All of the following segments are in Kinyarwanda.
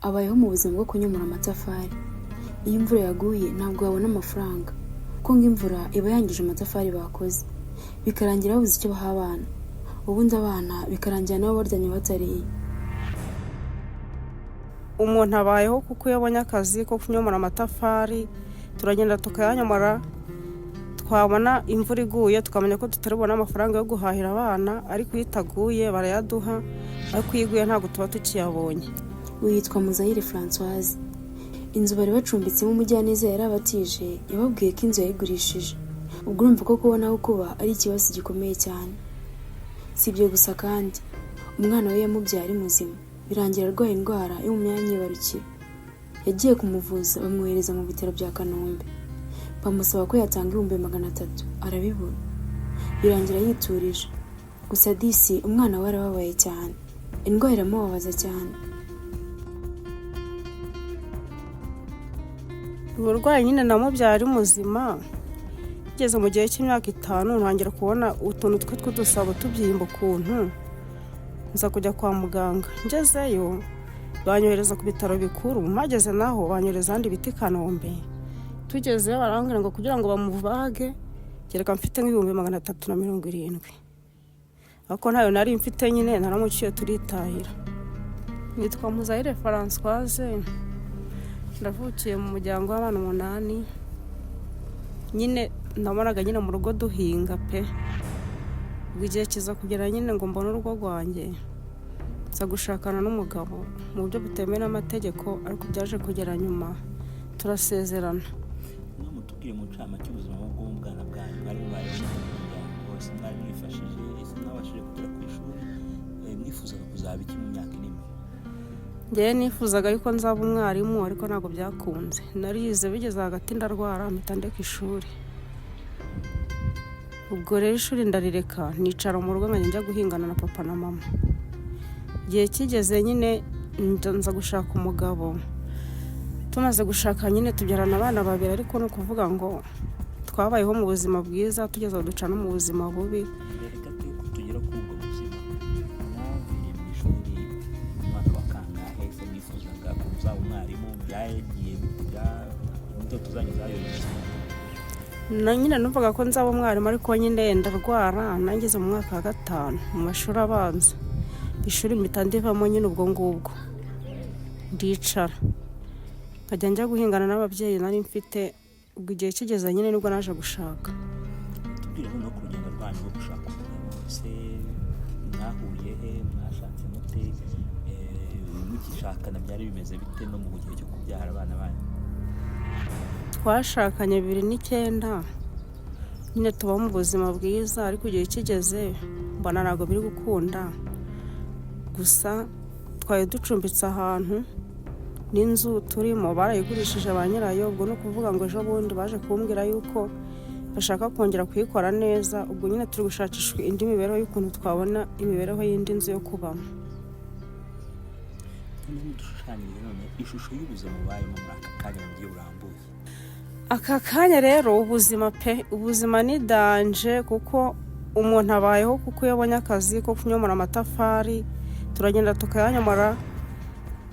Abayeho mu buzima bwo kunyomora amatafari. Iyo imvura yaguye ntabwo babona amafaranga, kuko ngo imvura iba yangije amatafari bakoze, bikarangira babuze icyo baha abana, ubundi abana bikarangira nabo baryamye batariye. Umuntu abayeho kuko iyo abonye akazi ko kunyomora amatafari, turagenda tukayanyomora, twabona imvura iguye tukamenya ko tutari bubone amafaranga yo guhahira abana, ariko iyo itaguye barayaduha, ariko iyo iguye ntabwo tuba tukiyabonye. Uyu yitwa Muzayire Francoise. Inzu bari bacumbitsemo umujyaneza yari abatije, yababwiye ko inzu yayigurishije. Ubwo urumva ko kubona aho kuba ari ikibazo gikomeye cyane. Si ibyo gusa kandi, umwana we yamubyaye ari muzima, birangira arwaye indwara yo mu myanya myibarukiro. Yagiye kumuvuza bamwohereza mu bitaro bya Kanombe, bamusaba ko yatanga 300,000, arabibura, birangira yiturije. Gusa disi umwana we arababaye cyane, indwara iramubabaza cyane. Uburwayi nyine namubyaye ari muzima, bigeze mu gihe cy'imyaka 5 ntangira kubona utuntu twe tw'udusabo tubyimba ukuntu, nza kujya kwa muganga. Ngezeyo banyohereza ku bitaro bikuru, mpageze naho banyohereza ahandi bita i Kanombe. Tugezeyo barambwira ngo kugira ngo bamubage kereka mfite nk'370,000, ariko ntayo nari mfite nyine, naramuciye turitahira. Nitwa Muzayire Francoise, ndavukiye mu muryango w'abana 8. Nyine nabonaga nyine mu rugo duhinga pe, ubwo igihe kiza kugera nyine ngo mbone urugo rwanjye, nza gushakana n'umugabo mu buryo butemewe n'amategeko, ariko byaje kugera nyuma turasezerana. Mwe mutubwire mu ncamake ubuzima bw'ubwana bwanyu, mwari mubayeho mu muryango, ese mwari mwifashije, ese mwabashije kugera ku ishuri, mwifuzaga kuzaba iki mu myaka iri imbere? Njyewe nifuzaga yuko nzaba umwarimu, ariko ntabwo byakunze. Narize bigeze hagati ndarwara, mpita ndeka ishuri. Ubwo rero ishuri ndarireka, nicara mu rugo nkajya njya guhingana na papa na mama. Igihe kigeze nyine nza gushaka umugabo. Tumaze gushaka nyine tubyarana abana babiri, ariko ni ukuvuga ngo twabayeho mu buzima bwiza, tugeze aho duca no mu buzima bubi. Mbere gato yuko tugera kuri ubwo buzima, mwaviriye mu ishuri mu mwaka wa kangahe? Ese mwifuzaga ko muzaba umwarimu? Byagiye indoto zanyu zayoyotse? Na nyine numvaga ko nzaba umwarimu, ariko nyine ndarwara nageze mu mwaka wa 5 mu mashuri abanza, ishuri mpita ndivamo nyine. Ubwo ngubwo ndicara nkajya njya guhingana n'ababyeyi nari mfite. Ubwo igihe kigeze nyine nibwo naje gushaka. Tubwire noneho ku rugendo rwanyu rwo gushaka umugabo. Ese mwahuriye he? Mwashatse mute? Mugishakana byari bimeze bite, no mu gihe cyo kubyara abana banyu? Twashakanye 2009 nyine, tuba mu buzima bwiza, ariko igihe kigeze mbona ntabwo biri gukunda. Gusa twari ducumbitse ahantu n'inzu turimo barayigurishije ba nyirayo. Ubwo ni ukuvuga ngo ejo bundi baje kumbwira yuko bashaka kongera kuyikora neza. Ubwo nyine turi gushakisha indi mibereho y'ukuntu twabona imibereho y'indi nzu yo kubamo. Noneho mudushushanyirize none ishusho y'ubuzima mubayemo muri aka kanya mu buryo burambuye. Aka kanya rero ubuzima pe, ubuzima ni danger, kuko umuntu abayeho kuko iyo abonye akazi ko kunyomora amatafari, turagenda tukayanyomora,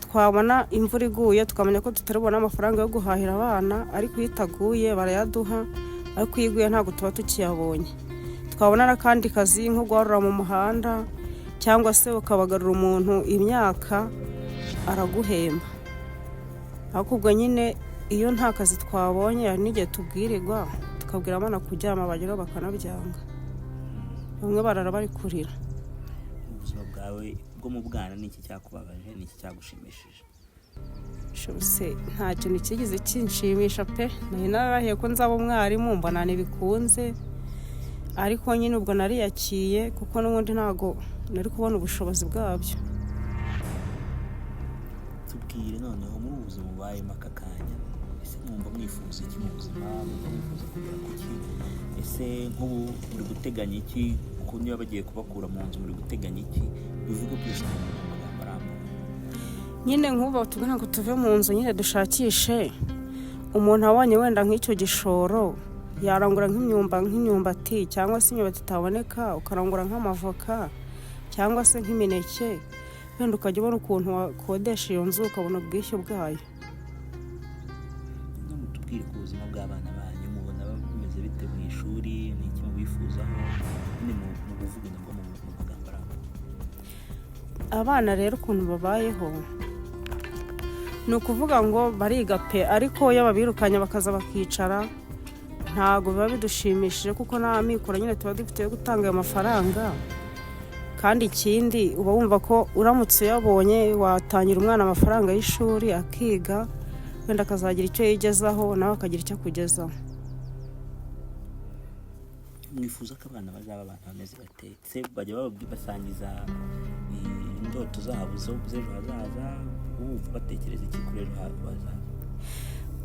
twabona imvura iguye tukamenya ko tutari bubone amafaranga yo guhahira abana, ariko iyo itaguye barayaduha, ariko iyo iguye ntabwo tuba tukiyabonye. Twabona n'akandi kazi nko guharura mu muhanda cyangwa se ukabagarura umuntu imyaka, araguhemba. Ariko ubwo nyine iyo nta kazi twabonye, hari n'igihe tubwirirwa tukabwira abana kuryama, bageraho bakanabyanga, bamwe barara bari kurira. Ubuzima bwawe bwo mu bwana, ni iki cyakubabaje, ni iki cyagushimishije? Shose nta kintu kigeze kinshimisha pe. Nari narahiye ko nzaba umwarimu, mbona ntibikunze, ariko nyine ubwo nariyakiye kuko n'ubundi ntabwo nari kubona ubushobozi bwabyo. Tubwire noneho muri ubu buzima mubayemo aka kanya, ese mwumva mwifuza iki mu buzima? Mwumva mwifuza kugera ku ki? Ese nk'ubu muri guteganya iki? Kuko niba bagiye kubakura mu nzu, muri guteganya iki? Bivuge byose mu magambo arambuye. Nyine nk'ubu batubwira ngo tuve mu nzu, nyine dushakishe. Umuntu abonye wenda nk'icyo gishoro yarangura nk'imyumbati, cyangwa se imyumbati itaboneka ukarangura nk'amavoka cyangwa se nk'imineke. Wenda ukajya ubona ukuntu wakodesha iyo nzu, ukabona ubwishyu bwayo. No mutubwire ku buzima bw'abana banyu, mubona bimeze bite mu ishuri? Ni iki mubifuzaho nyine mu buvuge nabwo mu magambo arambuye? Abana rero ukuntu babayeho, ni ukuvuga ngo bariga pe, ariko iyo babirukanye bakaza bakicara, ntabwo biba bidushimishije, kuko nta mikoro nyine tuba dufite yo gutanga ayo mafaranga. Kandi ikindi, uba wumva ko uramutse uyabonye watangira umwana amafaranga y'ishuri, akiga, wenda akazagira icyo yigezaho, nawe akagira icyo akugezaho. Mwifuza ko abana bazaba abantu bameze bate se? Bajya basangiza indoto zabo z'ejo hazaza? Wumva batekereza iki kuri ejo hazaza?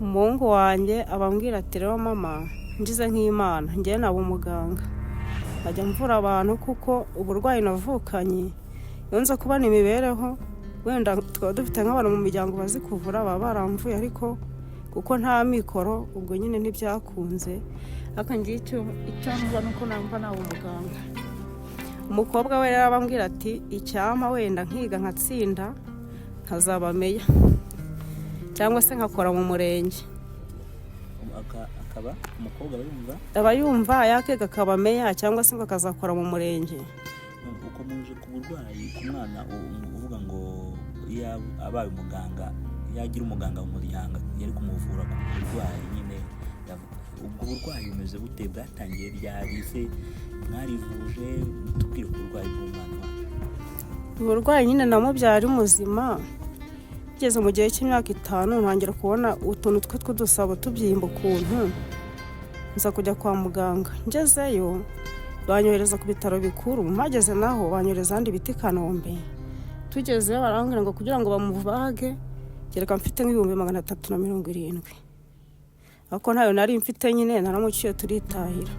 Umuhungu wanjye abambwira ati: "Rero mama, ngize nk'Imana, ngewe naba umuganga, nkajya mvura abantu, kuko uburwayi navukanye, iyo nza kubona imibereho, wenda tukaba dufite nk'abantu mu miryango bazi kuvura, baba baramvuye, ariko kuko nta mikoro, ubwo nyine ntibyakunze. Ariko ngiye icyo mvuga ni uko numva naba umuganga." Umukobwa we rero abambwira ati: "Icyampa wenda nkiga nkatsinda, nkazaba meya, cyangwa se nkakora mu murenge." Akaba umukobwa aba yumva Aba yumva yakiga akaba meya, cyangwa se ngo akazakora mu murenge. Uko muje ku burwayi ku mwana, uvuga ngo iyo abaye umuganga, iyo agira umuganga mu muryango yari kumuvura ku burwayi nyine. Ubwo burwayi bumeze bute? Bwatangiye ryari se? Mwarivuje? Tubwire ku burwayi bw'umwana wawe. Uburwayi nyine namubyaye ari muzima, bigeze mu gihe cy'imyaka 5 ntangira kubona utuntu twe tw'udusabo tubyimba ukuntu, nza kujya kwa muganga. Ngezeyo banyohereza ku bitaro bikuru, mpageze naho banyohereza ahandi bita i Kanombe. Tugezeyo barambwira ngo kugira ngo bamubage kereka mfite nk'370,000, ariko ntayo nari mfite nyine, naramuciye turitahira.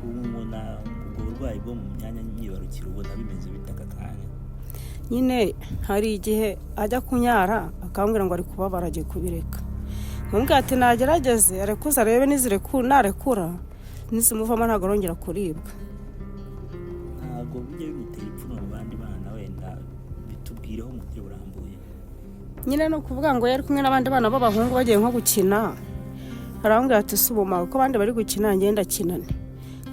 Ubu ubona ubwo burwayi bwo mu myanya myibarukiro, ubona bimeze bite aka kanya? Nyine hari igihe ajya kunyara akambwira ngo ari kubabara, agiye kubireka. Nkamubwira ati nagerageze arekuze arebe, narekura nizimuvamo ntabwo arongera kuribwa. Ntabwo bijya bimutera ipfunwe mu bandi bana? Wenda bitubwireho mu buryo burambuye. Nyine ni ukuvuga ngo iyo ari kumwe n'abandi bana b'abahungu bagiye nko gukina, arambwira ati: "Si ubumara ko abandi bari gukina, ngenda akinane."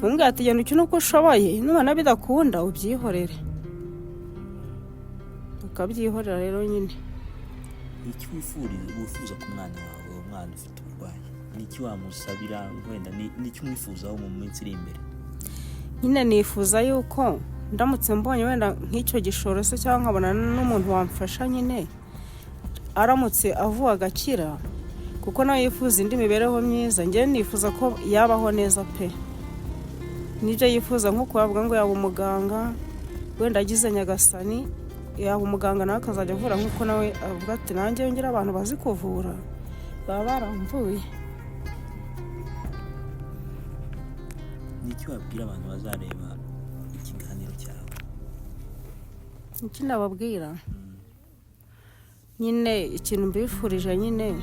Nkamubwira ati: "Genda ukine uko ushoboye, nubona bidakunda ubyihorere." Ukabyihorera rero nyine. Ni iki wifuza ku mwana wawe, uwo mwana ufite uburwayi? Ni iki wamusabira wenda? Ni iki umwifuzaho mu minsi iri imbere? Nyine nifuza yuko ndamutse mbonye wenda nk'icyo gishoro se, cyangwa nkabona n'umuntu wamfasha nyine, aramutse avuwe agakira, kuko nawe yifuza indi mibereho myiza. Njyewe nifuza ko yabaho neza pe, nibyo yifuza, nko kubavuga ngo yaba umuganga, wenda agize Nyagasani yaba umuganga, nawe akazajya avura, nk'uko nawe avuga ati: "Nanjye ngira abantu bazi kuvura baba baramvuye." Ni iki wabwira abantu bazareba ikiganiro cyawe? Iki nababwira nyine, ikintu mbifurije nyine,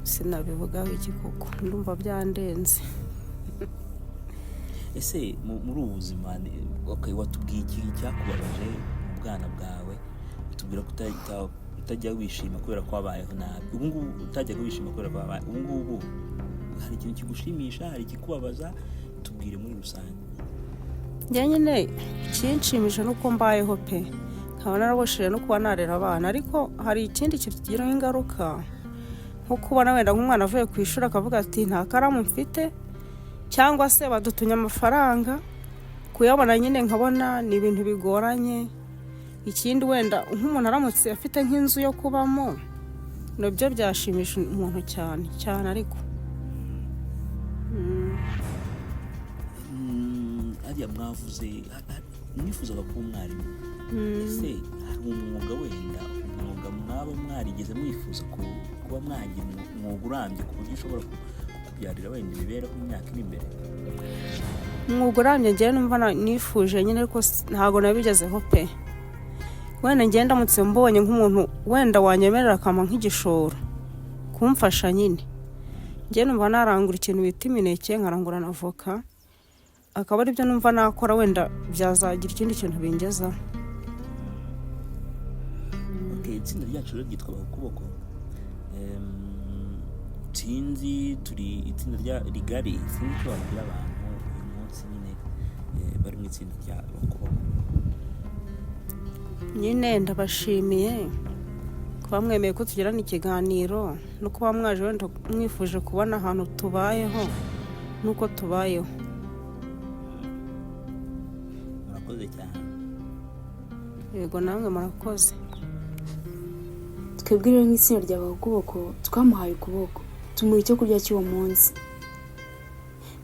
sinabivugaho iki kuko ndumva byandenze. Ese muri ubu buzima okay, watubwiye iki cyakubabaje mu bwana bwawe, utubwira ko utajya wishima kubera ko wabayeho nabi. Ubu ngubu utajyaga wishima kubera ko wabaye, ubu ngubu hari ikintu kigushimisha? Hari ikikubabaza? Tubwire muri rusange. Njye nyine ikinshimisha ni uko mbayeho pe, nkaba narabashije no kuba narera abana. Ariko hari ikindi kitugiraho ingaruka, nko kubona wenda nk'umwana avuye ku ishuri akavuga ati: "Nta karamu mfite," cyangwa se badutumye amafaranga, kuyabona nyine nkabona ni ibintu bigoranye. Ikindi, wenda nk'umuntu aramutse afite nk'inzu yo kubamo, nabyo byashimisha umuntu cyane cyane, ariko Hariya mwavuze mwifuzaga kuba umwarimu. Ese hari umwuga, wenda umwuga mwaba mwarigeze mwifuza kuba mwagira, umwuga urambye ku buryo ushobora kukubyarira wenda imibereho mu myaka iri imbere? Umwuga urambye njyewe numva nifuje nyine, ariko ntabwo nabigezeho pe. Wenda njyewe ndamutse mbonye nk'umuntu wenda wanyemerera akampa nk'igishoro kumfasha nyine, njyewe numva narangura ikintu bita imineke, nkarangura na voka. Akaba aribyo numva nakora, wenda byazagira ikindi kintu bingezaho. Okay, itsinda ryacu rero ryitwa Bakuboko. Sinzi, turi itsinda rya rigari, sinzi icyo wabwira abantu uyu munsi nyine bari mu itsinda rya Bakuboko. Nyine ndabashimiye kuba mwemeye ko tugirana ikiganiro, no kuba mwaje wenda mwifuje kubona ahantu tubayeho n'uko tubayeho. Murakoze cyane. Yego, namwe murakoze. Twebwe rero nk'itsinda rya Bakuboko twamuhaye ukuboko, tumuha icyo kurya cy'uwo munsi.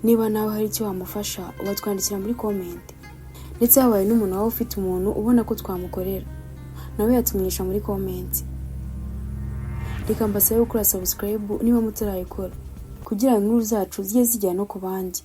Niba nawe hari icyo wamufasha, watwandikira muri comment. Ndetse habaye n'umuntu waba ufite umuntu ubona ko twamukorera, nawe yatumenyesha muri comment. Reka mbasabe gukora subscribe niba mutarayikora, kugira ngo inkuru zacu zijye zigera no ku bandi.